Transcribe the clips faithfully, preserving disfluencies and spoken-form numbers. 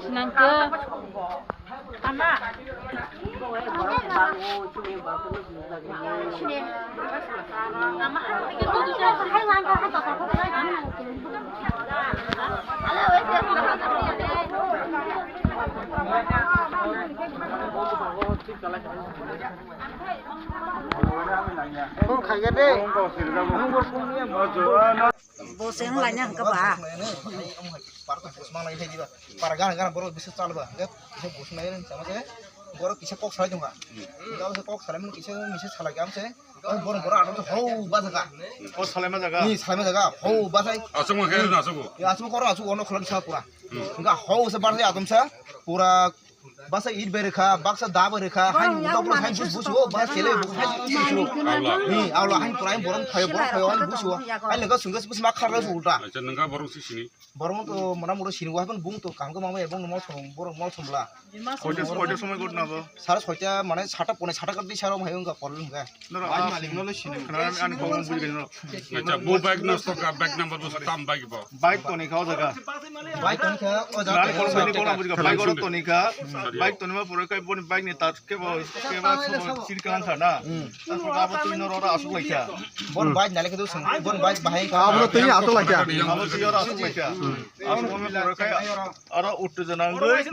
Sinangkhe. Phone khaikha de. Bo se wng laina hwnkha ba? Para to bus mangnai thai diba. Para gana gana borok bisa chalba. Hwnkhe kisa bus nai ring sama se. Borok kisa kok salai tongkha. Hwnkhe abo se kok salai mani kisa misa salai kha se. Borok borok atom se hau ba jaga. O salai ma jaga. Ni salai ma jaga. Hau ba sai. Asuk ma khe na asuk. Ya asuk koro asuk ono khulak sa pura. Hwnkhe hau se bar se atom sa pura. Baksa it bai rwkha, baksa da bai rwkha, haini ulo borok haini busu busu, baksa sele busu haini busu. Ni, awla haini pura haini borok phaio, borok phaio haini busu. Haini lega sungga busu ma kharla su ulta. Acha nangka borok si sini. Borok to mona moro sini wa bung to kam ko mama ebong mo som borok mo somla. Koita, koita somoi ghotna bo? Sare soita mane sata pone sata kaddi saro hayo ga problem ga. Noro a malik no le sini. Khana ani kok buji gani no. Acha bo bike nosto ka bike number bo tam bike bo. Bike toni kha o jaga. Bike toni kha o jaga. Nani kok bini kok buji ga bike oro toni kha. Bike toni ma pura kai boni bike ni tat ke bo ke ba so sir kan kha na. Abo tui no ro asuk lai kha. Bon bike nale ke do sung. Bon bike bahai kha. Abo tui asuk lai kha. Abo tui ro asuk lai kha. Asuk mo pura kai. Aro uttejona wngwi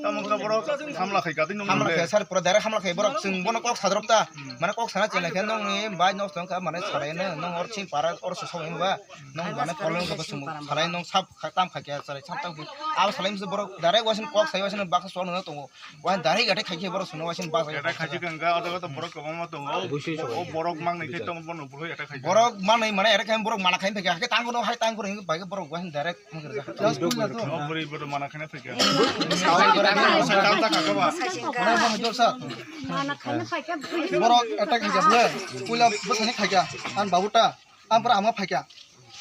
tamo wngkha borok hamla khai kha, tei nung hamla khai sar pura direct hamla khai borok chwng bono kok sadrop ta. Mane kok sana chela khe nongni bai nosto wngkha, mane salai no nong or chini para or sosok wngba nong mane kolong khe bo chwng salai nong sab tam khai khe salai sab tam khai abo salai borok direct waising kok sai waising baksa chol no tongo. Wahan direct attack khai khe borok chwngno waising bus attack khai khe hwnkha, o jaga to borok kwbangma tongo. O borok mangnai khe tamo bono buphai attack khai khe. Borok mangnai mane attack khai borok mana khai phai khe, hakhe tang kono hai tang kono bai khe borok wahan direct hwnkhe rwjak. O bwrwi bodo mana khai phai khe. Borok attack khai khe bwle. Puila bwsani khai khe. An babuta. Ampra ama phaikha.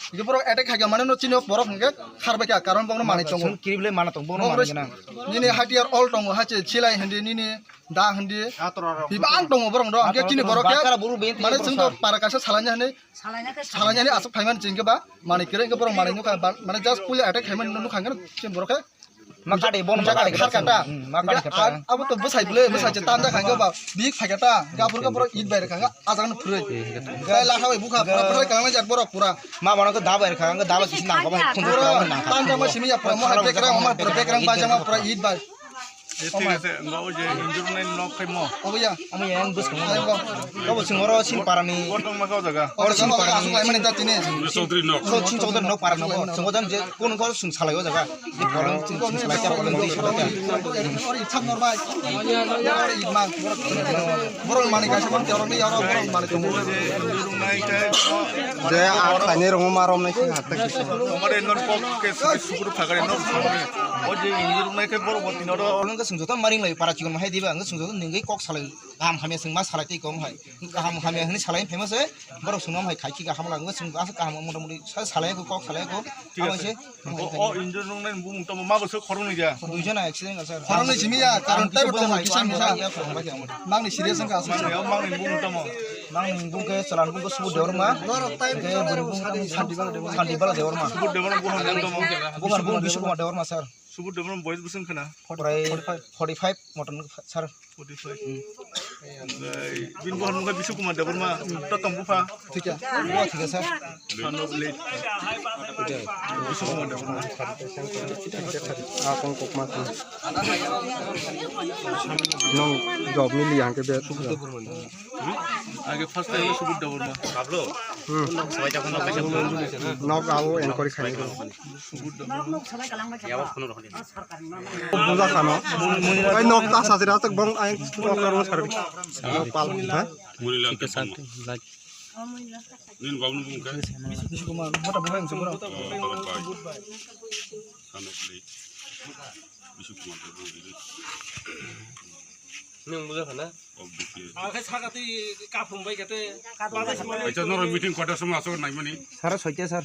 Hingke borok attack khaikha mane no chini borok hingke kharbaikha, karon bokno manwi tongo. Chwng kirible mana tong, bokno manwi gwnang. Nini hatiyar all tongo, hache silai hindi, nini da hindi. Bibang tongo borok no, hingke chini borok khe mane chwng to para kaisa salaini hani, salaini hani aswk phaimani chwng khe ba manwi kwrwi hingke borok manwi nukha, mane just puila attack khaimani nukha hingke chini borok khe Ma kati, bono ma kati khar kata. Hmm, ma kati khar kata. Abo to bwsai bwle, bwsai je tanja kha ba, bik phai kata. Gabur gabur it bai kha, ajak no phurui. Gai la thabai bukha, pura pura kang jak borok pura. Ma bono ko da bai kha, da bai kisi nang ko bai, khundu pura nang kha. Tanja ma simi ya pura, mo hai bekrang, mo pura bekrang ba jama pura it bai. Thik ase, ngo je injur nai nok khai mo. Obo ya. Omo yang bus kong. Obo sing oro sin parani. Kontong ma kau jaga. Oro sin parani. Asuk lai mani ta tini. Chaudhary nok. Ko sin Chaudhary nok parani bo. Sing odan je kun ko sing salai o jaga. Di kolong sing sing salai ka, kolong sing salai ka. Oro ithak nor bai. Oro ima. Borok mani kaisa borok ni oro borok mani tongo. Je a khaini rong ma rom nai sing hatta kisa. Amare non kok ke sukuru phagare nok. O je injur nai ke borok bo tini oro. Kolong ke sing joto maring lai para chikon ma hai diba. Ang sing joto ningoi kok salai. Kaham hamya chwng ma salai tei kok hai. Kaham hamya hwnwi salai phai ma se, borok chwngno hai khai khe kaham lang, chwng aswk kaham mota moti sa salai ko, kok salai ko. Thik abo ase. Se o, o injur nung nai bumung tamo ma bo se khorang ni ja. Duijon accident ka sir. Khorang ni simi ya, karon tei bo tongo kisa misa. Mang ni serious ka aswk. Mang ni bumung tamo. Mang ni bumung ke chalan bumung ke subu dor ma. Ke bumung tamo santi bala dor ma. Santi bala dor ma. Subu dor ma bumung tamo. Bumung bumung bisu kuma dor ma sir. Subudh Debbarma boyes bwswng khna? Prai forty five moton sir. Forty five. Hmm. Oke, bini buhan mungkha Bishu Kumar Debbarma, to tong bupha. Thik ya. Bo thik ya sir. Son of late. Bishu Kumar Debbarma. Akong kokma. Nong job ni liya ke be. Age first time Subudh Debbarma. Pablo. Hmm. Nok abo enquiry khai. Buja khano. Ai nok ta sajira tak bong ai nok karo sar. Nok pal, ha? Muni lang ke santi, like. Nin gabnu bung ke? Bishu Kumar, mota bung yang sebura. Oh, kalau pai. Kano beli. Bishu Kumar bung ini. Nung buja khana? Ang khe sakati kaphung bai kete. Acha, norok meeting kota song asok naimani? Sara soita sir.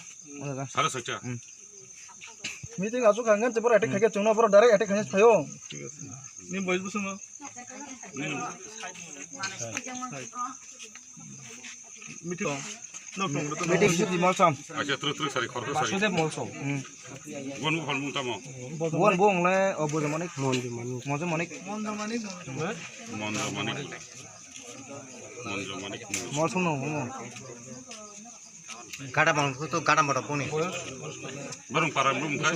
Sara soita. Hmm. Meeting asok hangan te boro attack khaikhe chungno boro direct attack khaikhe phaio. Ni boys busuno. Meeting. Meeting Sujit Molsom. Acha, truk truk sari, khorok sari. Basudeb Molsom. Hmm. Buan buphang mung tamo. Buan bung le, o, Bojo Manik. Monjo Manik. Monjo Manik. Monjo Manik. Monjo Manik. Molsom no, mo. Gada bang to gada mora buni. Barung para bung kha.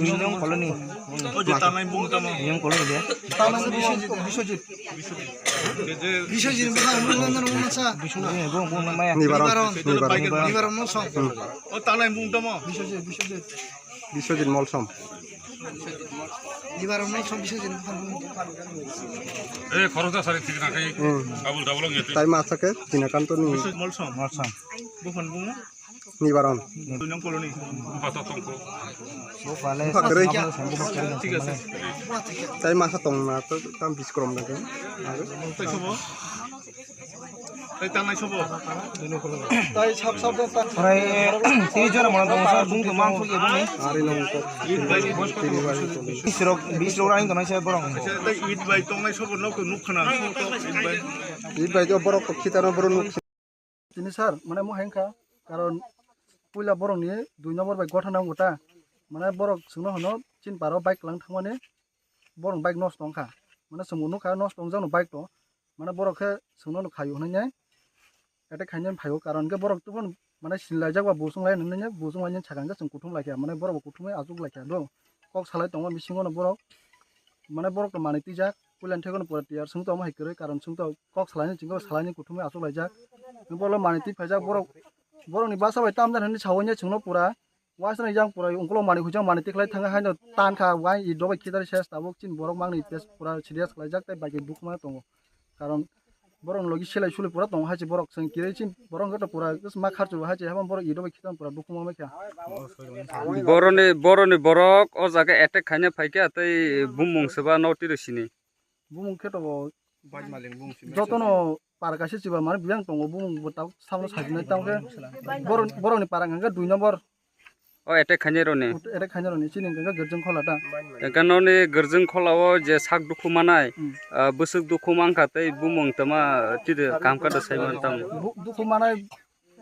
Yong colony. O je tanai bung tamo. Yong colony de. Tanai Biswajit, Biswajit. Biswajit bung, bung, bung, bung, sa. Bung, bung, bung, maya. Nibaron. Nibaron. Nibaron Molsom. O tanai bung tamo. Biswajit, Biswajit. Biswajit Molsom. Nibaron Molsom Biswajit. Eh, khorok da sari thik na kai. Hmm. Double, double ngi. Tai ma sake, Tina Kanto ni. Molsom. Molsom. Buphang bung. Nibaron. Duinong colony. Bata tongko. Buphang le. Buphang kere. Thik ase. Tai masa tong na to tam biskrom na ke. Tai sobo. Tai tanai sobo. Tai sap sap ta. Orai, tini jora mana tong sa bung to mang so ye bung ni. Ari nong to. Bis rok, bis rok rani tongnai se borok. Tai it bai tongnai sobo nok to nuk khana. It bai. It bai to borok to khitaro borok nuk. Tini sir, mane mo hai wngkha, karon puila borokni dui nombor bai gotha nango ta, mane borok chwngno hwno chini paro bike kwlang thangmani borokni bike nosto wngkha, mane chwngbo nukha nosto wngjakno bike to, mane borok khe chwngno no khaio hwnwi attack khainani phaio, karon khe borok tubun mane sinlaijak ba bo chwng lai nini bo chwng lai nini sakang khe chwng kuthum laikha, mane borok bo kuthumwi achuk laikha do, kok salai tongo bisingo no borok. Mane borok to manwi twijak, puilani thaigono pura tiyar, chwngno tongma hai kwrwi, karon chwngno kok salaini chwngno salaini kuthumwi achuk laijak. Borok manwi twi phaijak, borok, borokni bwsa bai tamjani hinwi sawi chwngno pura wasani yang pura ungkulok manwi huijak, manwi tikhlai thangkha haino tankha, wai i dobai khitari ses tabuk chini borok mangni pes pura serious khlaijak tei bai khe bukhuma tongo. Karon borok ni logi selai suli pura tongo hai se borok chwng kirui chin borok wngkha to pura ma kharchu hai se habo borok ido bai khitan pura dukhu ma kha. Boroni, boroni borok o jaga attack khaina phaikha tei bumung swba no tiro sini. Bumung khe to bo jotono para kaisa chiba mane biyang tongo bumung bo tabuk samno sajinai tamo khe borok, borok ni para hwnkha dui nombor. O attack khainai roni. Attack khainai roni chini hwnkha Gerjeng Khola ta. Hwnkha noni Gerjeng Khola o je sak dukhu manai, hmm, ah, bwswk dukhu mankha tei bumung tama tide kam kada sai man tamo. Bu-, dukhu manai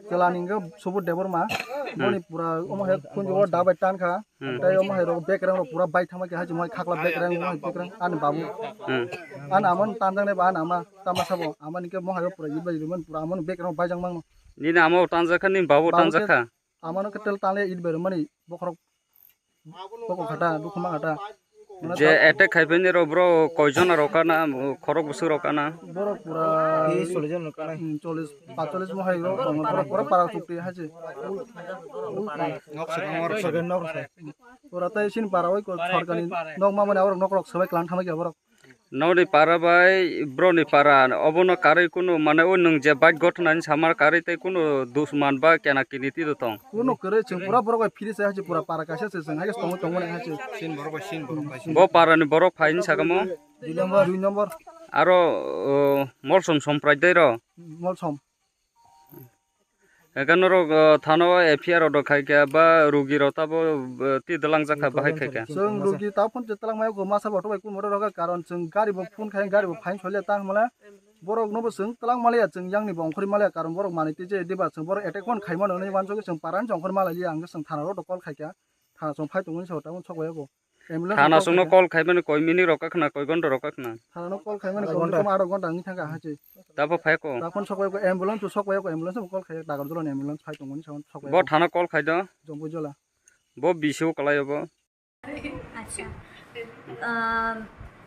chwla ni hwnkha Subodh Debbarma, hmm, boni pura omo hai khunju o da bai tan kha, hmm, tei omo hai rok bekrang rok pura bai thangma khe hai chumai khakla bekrang omo hai bekrang ani babu. Hmm. Ani amon tanjak nai ba ani ama tama sabo ama ni khe mo hai pura yid bai rwmani pura amon bekrang bai jang mangno. Nini ama o tanjak kha nini babu tanjak kha. Amano khe tel tanle it bai rwmani bokhorok bokhorok khata, dukhu ma khata. Je attack khai phai ni rok bro koi jona rok kana, khorok bwswk rok kana? Borok pura tris chollish jon rok kana. Hmm, chollish, paanchchollish mo hai rok tongo, borok pura para chukti hai se. Nok se, nok se. Pura tai sin para oi ko sorkar ni nok ma mane borok nok rok swbai klan thamai khe borok. Noni para bai broni para obono karwi kunu mane o nwng je bike gothnani samar karwi tei kunu dusman ba kena kini tito tong. Kunu kwrwi chwng pura borok bai phiri se hai se pura para kaisa se chwng hai se tongwi tongmani hai se. Sin borok bai sin borok bai sin. Bo para ni borok phai ni sakamo? Dui nombor. Dui nombor. Aro, o, Molsom Somprai dei ro? Molsom. Eka norok, uh, thana o F I R order khai kha ba rugi rok tabo, uh, ti dalang jak kha bahai khai kha. Chwng rugi ta phone te twlang mai ko masa bo tobai kun motor rok karon chwng gari bo phone khai gari bo fine sole ta hwnmale borok no bo chwng twlang maliya chwng yang ni bo ongkhori maliya karon borok manwi twi je diba chwng borok attack phone khai mano hwnwi wansugwi chwng paran chwng ongkhor malai liya ang chwng thana rok call khai kha thana chwng phai tongwi sa ta sok bai ko. Ambulance thana call songno khai. Call khaimani koi minute rok kakhna, koi gonta rok kakhna? Thanano call khaimani koi gonta. Koi gonta wngwi thangkha, hachi. Tabo phai ko? Takhon sok bai ko ambulance, sok bai ko ambulance bo call khai, Dagarjala ni ambulance phai tongmani, sok bai ko. Bo thana call khai do? Jompuijola. Bo bisio kalai bo? Acha. Um,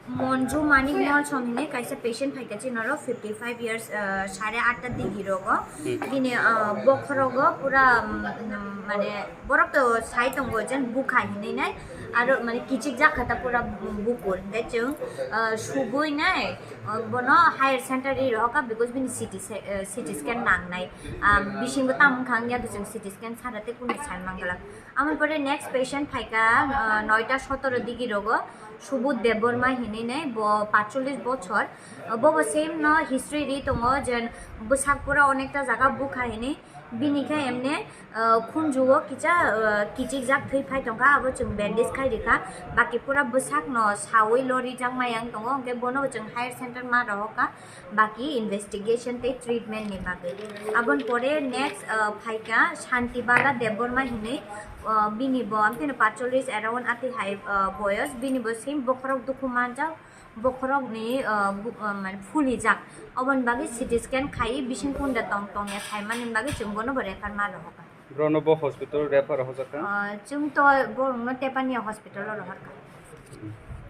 Monju Manik Molsom hinwi kaisa patient phaikha chini oro fifty five years, uh, sare atta digi rogo. Hmm. Bini, uh, bokhorogo pura, um, um, mane borok to sai tongo jen bukha hinwi nai. Aro mane kichik jak kha ta pura bukur. Hingke chwng, uh, subui nai, uh, bono higher center ri roka because bini C T se-, uh, C T scan nangnai. Um, bisingo tamo wngkha wngya to chwng C T scan sara tei kunu sai manglak. Amoni pore next patient phaikha, uh, noita sotoro digi rogo, Subodh Debbarma hinwi nai, bo patchollish bochor. Uh, bo bo same no history ri tongo, jen bwsak pura onekta jaga bukha hinwi, Bini khe emne, ah, khunju o kisa, ah, kichik jak thwi phai tongkha, abo chwng bandage khai rikha. Baki pura bwsak no sawi lori jak mayang tongo, hwnkhe bono bo chwng higher center ma rohorkha, baki investigation tei treatment ni bagwi. Aboni pore next, ah, phaikha Shanti Bala Debbarma hinwi, ah, bini bo amtino patchollis around ati hai, ah, boyos, bini bo same bokhorok dukhu manjak, bokhorokni, ah, bu-, ah, mane phulijak. Oboni bagwi C T scan khai bising kunda tong tongya saimani bagwi chwng bono bo refer ma rohorkha. Borokno bo hospital refer rohorjakha? Ah, chwng to borokno Tepania hospital o rohorkha.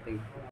Thank you.